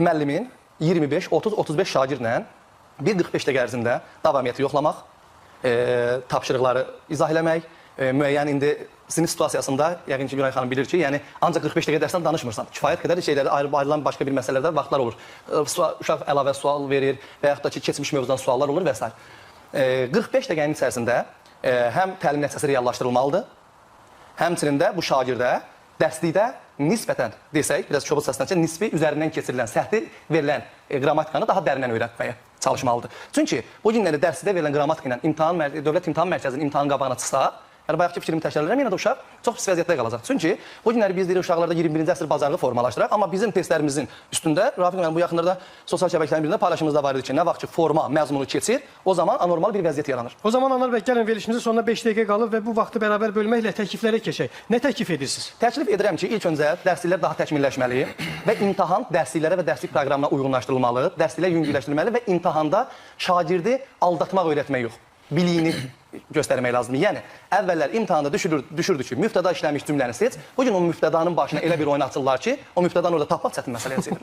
Müəllimin 25, 30, 35 şagirdlə 1:45 dəqiqə ərzində davamiyyəti yoxlamaq, tapşırıqları izah eləmək, müəyyən indi sinif situasiyasında, yəqin ki, Günay xanım bilir ki, yəni ancaq 45 dəqiqə dərsdən danışmırsan. Kifayət qədər şeylərdə ayrılan başqa bir məsələlərdə vaxtlar olur. Uşaq əlavə sual verir və yaxud da ki, keçmiş mövzudan suallar olur və s. 45 dəqiqənin içərisində həm təlim nəticəsi reallaşdırılmalıdır, həmçinin də bu şagirdə dərslikdə nisbətən desək, biraz kobud səslənsə, nisbi üzərindən keçirilən, səthi verilən qrammatikanı daha dərindən öyrətməyə çalışmalıdır. Çünki bu günlərdə dərslikdə verilən qrammatika ilə Dövlət İmtahan Mərkəzinin imtahan qabağına çıxsa, yəni bayaqki fikrimi təkrar edirəm, yenə də uşaq çox pis vəziyyətdə qalacaq. Çünki bu günləri biz deyirik uşaqlarda 21-ci əsr bacarığı formalaşdıraq, amma bizim testlərimizin üstündə Rafiq müəllim bu yaxınlarda sosial şəbəkələrin birində paylaşımımızda var idi ki, nə vaxt ki forma məzmunu keçir, o zaman anormal bir vəziyyət yaranır. O zaman Anar bəy, gəlin verilişimizin sonuna 5 dəqiqə qalıb və bu vaxtı bərabər bölməklə təkliflərə keçək. Nə təklif edirsiniz? Təklif edirəm ki, ilk öncə dərsliklər daha təkmilləşməli və imtahan dərsliklərə və dərslik proqramına uyğunlaşdırılmalı, dərsliklər yüngülləşdirilməli və imtahanda şagirdi aldatmaq öyrətmək yox, biliyini göstərmək lazımdır. Yəni, əvvəllər imtahanda düşürdü ki, müftəda işləmiş cümləni seç. Bugün o müftədanın başına elə bir oyun açırlar ki, o müftədanı orada tapmaq çətin məsələyə çevrilir.